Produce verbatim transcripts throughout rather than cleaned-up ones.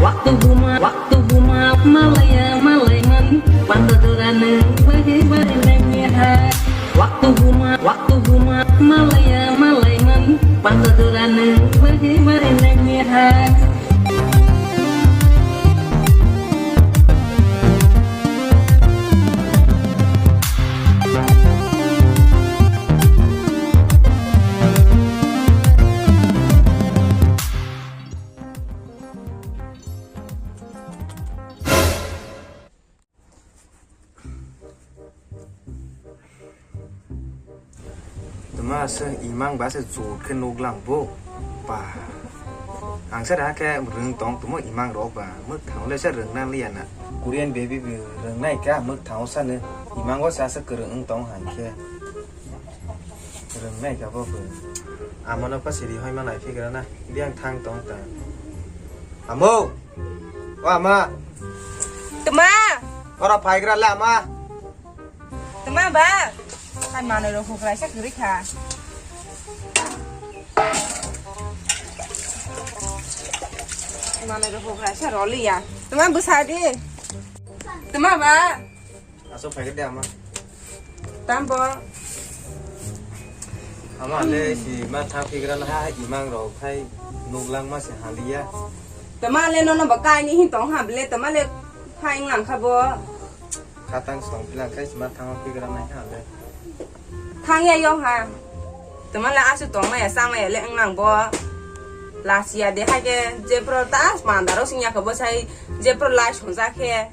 Waktu guma, waktu guma, malaya, malaiman, panda durane, bahi, bahi, nanya hai. Waktu guma, waktu guma, malaya, malaiman, panda durane, bahi, bahi, nanya hai. Tuma se imang ba se jor khe nuklang bo. Ba. Ang se raha khe rwng tong tumo imang rok ba. Mwk thang le se rwng na liya na. Korean baby bo rwng nai kha mwk thang o sano. Imang o sa se kwrwng wng tong hai khe. Rwng nai kha bo bo. Amo no pa siri hoi ma nai phigra na. Biyang thang tong ta. Amo. O ama. Tuma. Ora phaigra le ama. Tuma ba. Hai manoi rok hukraisa kwrwi kha. Manoi rok hukraisa roliya. Tuma bwsa di. Tuma ba. Aswk phaigra de ama. Tambo. Ama le si ma thang phigra na ha imang rok khai nuklang ma se haliya. Tama le nono ba kaini hin tong ha ble tama le phaing lang kha bo. Khatang song philang khai si ma thang phigra nai ha le. Thang ya yo ha. Tama le asu tong ma ya sa ma ya le ang lang bo. Lasiya de ha ke je pro ta mandaro sing ya kha bo sai je pro lai song ja khe.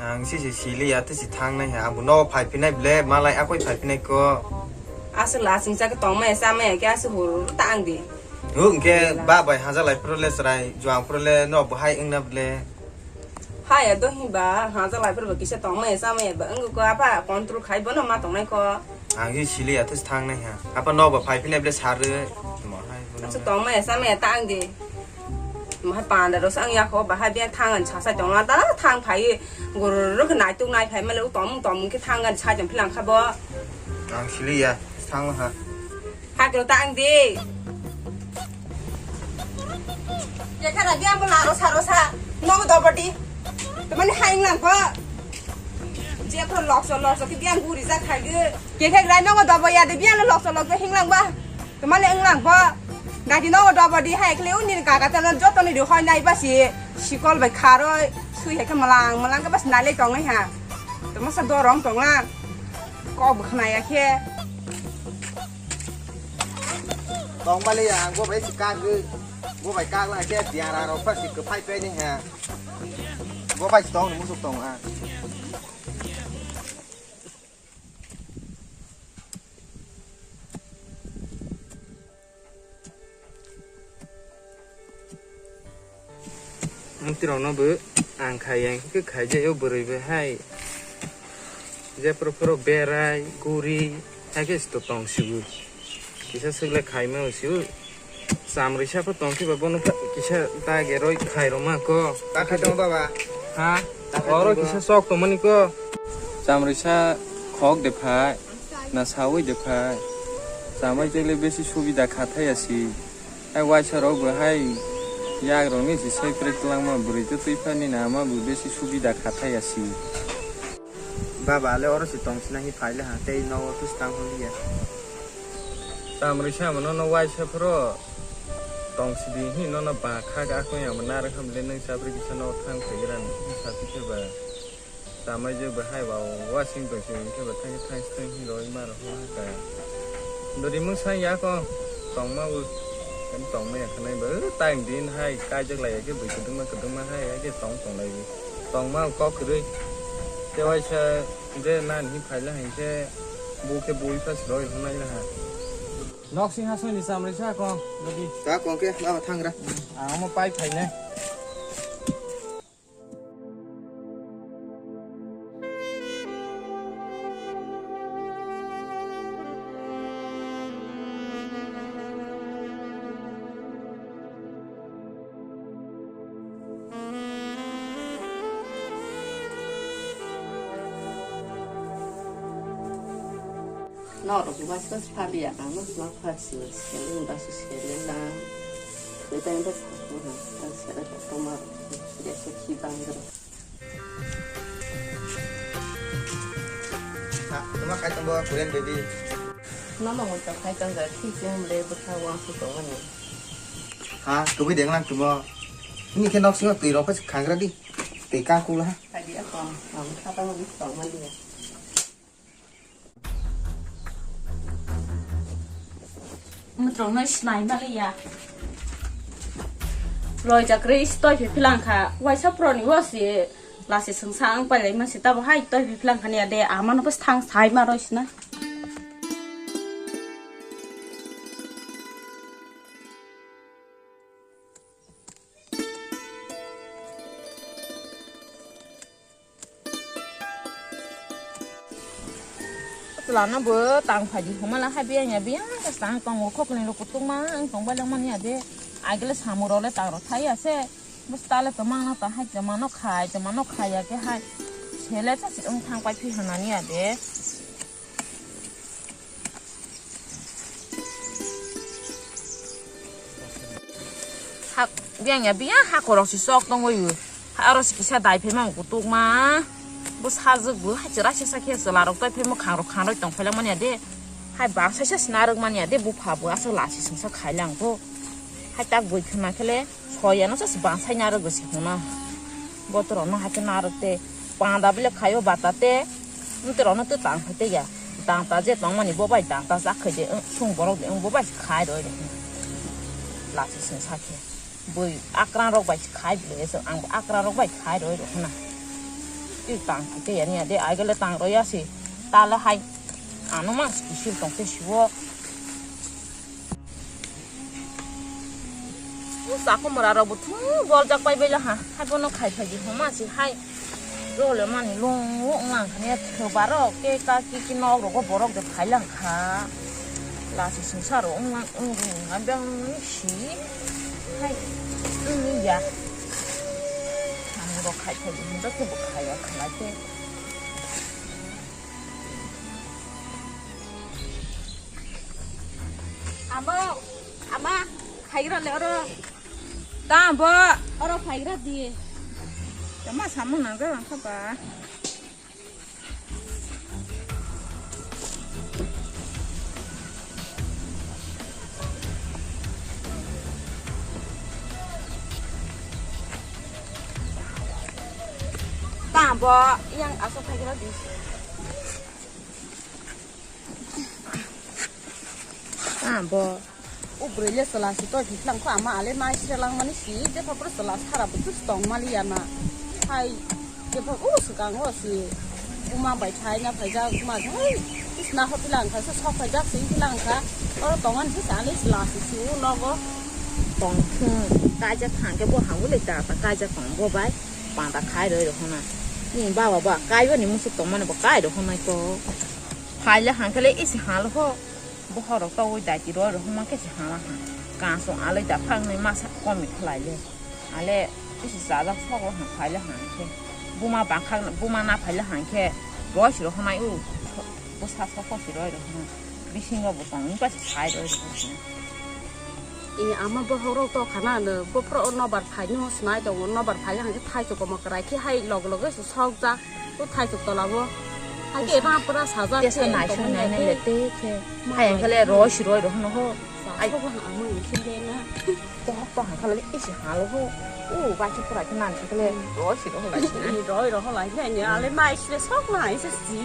Ang sisi sili ya, tisi thangnai ha. Abo no phai phinai ble, malai akoi phai phinai ko. Aswk la singsa ke tongmaya, chamaya ke aswk hur ta ang di. Hu, hwnkhe ba bai haja lai phuru le chwrai, juang phuru le no bo hai wngna ble. Haya do hinba, haja lai phuru bo kisa tongmaya, chamaya ba wngko apa control khai bono ma tongnai ko. Ang hi sili ya, tisi thangnai ha. Apa no bo phai phinai ble sarwi. Mo hai bono. Aswk tongmaya, chamaya ta ang di. Bahai panda rok se ang yakho bahai biyang thangan sasai tongla ta thang phai gurur khe naituk nai phai male u tomung tomung khe thangan sai tong philang kha bo. Ang sili ya thang ha. Hakro ta ang di. Ye khara biyang bo laro saro sa nogo dobodi. Tamani haing lang bo. Je pro lokso lokso khe biyang guri ja khai ge. Ye khara nogo dobo ya de biyang lokso lokso hing lang ba. Tamale wnglang bo. Gati no dobo di hai khle uni kaka tano joto ni ri hoi nai basi sikol bai kharoi sui hai khe malang malang khe bas nai le tong nai ha. Tamo sa dorong tong lang. Kok bo khna ya khe. Tong bali ya, bo bai si kak gwi. Bo bai kak lang khe diara rok basi kwphai pe ni ha. Bo bai si tong ni musuk tong ha. Mwtwirokno bo ang khai yang khe khai jai o bwrwi bai hai. Jephru phuru berai guri hai khe se to tong sigo. Kisa swk le khai mano sigo. Chamrwisa pho tong khe ba bono kisa dage roi khai rwma ko. Ta khai tongo baba. Ha? Ta khai tongo. Oro kisa sok tongmani ko. Chamrwisa khok de phai. Na sawi de phai. Chamai tele besi subida kha thai asi. Hai waisa rok bo hai yak rok ni si sai prek langma bwrwi to twi phani na ma bo besi subida kha thai asi. Baba le oro si tong sina hi phai le ha tei no office tang hwn ya. Chamrwisa mo no no waisa phro tong sidi hi no no ba kha ga ko ya mo na rok ham le nang chabri kisa no thang phai gra ni sa ti khe ba. Chamai je bahai ba wasing tong se hwnkhe ba thang thang thang hi roi ma rok ha ka. Dori mung sang ya ko tong ma u. Kan tong ma ya khanai ba time din hai kai jak lai ya khe bui kudung ma kudung ma hai ya khe tong tong lai bi. Tong ma u kok kwrwi. Te waisa je nan hi phai la hai khe bu khe bui phas roi hwnai la ha. Nok sing ha soi ni chamrwisa ko dori. Ka kong khe ma thang gra. Ang mo pai phai ne. Norok ma sa sa liya, ang ma ma pha si sele, ba si sele na. Be ta ta sa ko na, ta sele ta to ma, ya so ki bang ro. Ha, tuma kai tong bo Korean baby. Mama mo ta kai tong ga, ki jom le, bwkha wang su tong ani. Ha, kubui deng lang tumo. Ini ke nok singo twi rok pa khangra di. Twi ka kula ha. Tadi apa? Ang kata mo di tong ma liya. Mwtrwngno sinai maliya. Loi jakri stoi phi philang kha. Waisa proni wo si lasi sengsa ang pailai ma si tabo hai toi phi philang khani ade amano bwsthang sai ma roi sina. Chwla no bo tang phai di hwnma la hai biyang ya biyang khe tang tongo khoknwi rw kutung ma wng tong bai lang mani ya de. Agile samung rok le tang rw thai ya se. Bwswk le tongma no tong hai chwma no khai chwma no khai ya khe hai. Sele cha si wng thang pai phi hwnani ya de. Hak, biyang ya, biyang hakorok si sok tongwi. Aro si kisa dai phai mang kutuk ma. Bo sajwk bo hai chwrai sesa khe chwla rok tai phai mo khang rok khang roi tong phai lang mani ya de. Hai bang sai sa sina rwk mani ya de, bupha bo aswk lasi sungsa khai lang bo. Hai tak bui khna khe le. Soyano sa bang sai narwk si huna. Botorok no hai khe narwk te panda bile khaio bata te. Botorok no te tang khai te ya. Danta je tong mani bo bai danta jak khai de, sung borok de, bo bai khai roi de. Lasi sung sa khe. Bui akran rok bai khai bile so ang akran rok bai khai roi rok huna. Ti tang khai te ya ni ya de ai gele tang roi ya si. Ta le hai. Ano ma kisil tong te si bo. Usa ko mura rok bo thung boljak pai bai la ha. Hai bono khai phai di homa si hai. Role mani lung lung lang khani thwba rok ke ka ki ki nok rok borok de phai lang kha. Lasi sungsa rok wng lang wng rung lang bang si. Hai wng ya. Samung rok khai phai di hwnjak khe bo khai ya khalai khe. Amo, ama, khaigra le oro. Ta bo. Oro khaigra di. Tama samung nang ga lang kha ba. Ta bo, yang asok khaigra di. Ah, bo. O bwrwi le chwla si toi thik lang kho ama ale mai sre lang mani si je pha pura chwla sara bo tus tong mali ya na. Hai je pha o swkang o si buma bai thai na phai jak ma thai. Is na ho philang kha se sok phai jak si philang kha. Oro tong ani se ale chwla si si o nogo. Tong thung kaijak thang khe bo ha o le ta ta kaijak tong bo bai. Panda khai roi rok hona. Ni baba ba kai bo ni musuk tong mani bo kai rok honai to. Phai le hang khe le isi hang lo ho. Bokhorok togwi daiti roi rok hwnma khe se hala ha. Kansong alai da phang nai masa komi khlai le. Ale isi chajak sok rok hang phai le hang khe. Buma bangkhak buma na phai le hang khe. Roi si rok hwnai u. Bwsa sok sok si roi rok hwnai. Bisingo bo tong wngkha se sai roi rok hwnai. E ama bokhok rok to khana no bophro nobar phai no snai tongo nobar phai le hang khe thai chukoma kwrai khe hai log log se sok jak. O thai tok tola bo. Hai ke ba pura sajak tesa khe naising tongmani nainai bai le te khe. Ma hai ang khe le roi si roi rok hwno ho. Ai. Sa bo ha mo ni khin de na. Pohok to hang khala le isi halo ho. O ba khe pura khe nan khe le roi si rok lai si na. Ni roi rok lai khe ni ale mai sle sok na ai se si.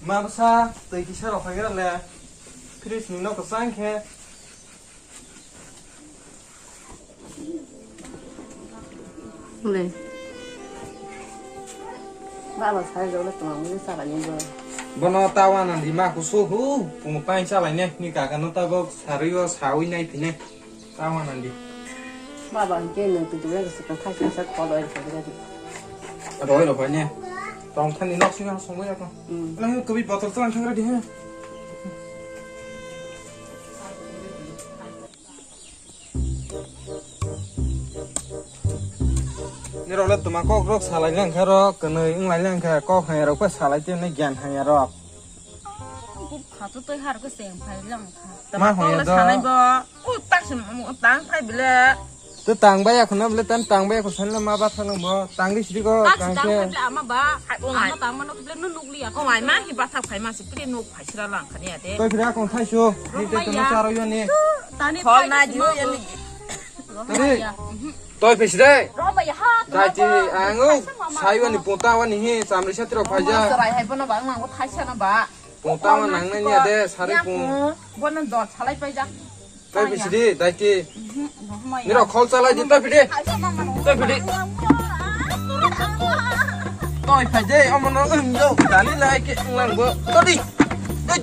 Ma bwsa twi kisa rok phai gra le. Fridge ni nok kwchang khe. Le. Baba sai jole tuma mui sala ni bo. Bono tawa nang di ma kusu hu pungu pain sala ne ni kaka no ta bo sarui o saui nai pine. Tawa nang di. Baba, hingke nwng twi twi se tong thai sa sa khol oi kha bera di. Roi roi ne. Tong thani nok singa songbo ya ko. Hmm. Lang ko bi botol to ang khagra di he. Ni role tuma kok rok salai lang kha ro, kwnwi wng lai lang kha, kok hai rok pa salai te ne gyan hai rok. Buk kha to toi har ko seng phai lang kha. Ma hoya do. Sanai bo. U tak sim mu tang phai bile. To tang bai akhuna bile tan tang bai akhuna sanla ma ba thanang bo. Tang di sidi ko. Tak tang tang ke. Phai bile ama ba. Hai o mai. Ama tang mano bile nu nuk li ya. O mai ma hi ba thak phai ma si bile nuk phai sira lang khani ya de. Toi phira kong thai su. Ni te tuma charo yo ni. Tani khol na jiyo ya ni. Tari. Toi phai sire. Roma ya ha. Dai ti ang o. Sai wa ni pota wa ni hi samri satro phai ja. Sarai hai bono ba ang nang thai sana ba. Pung tama nang nai niya de, sari pung. Bono dot salai paijak. Tai bisidi, daiti. Niro khol chalai di, tai bidi. Tai bidi. Tai phai de, omo no wng yo, dali lai ke wng lang bo. Todi. Doi.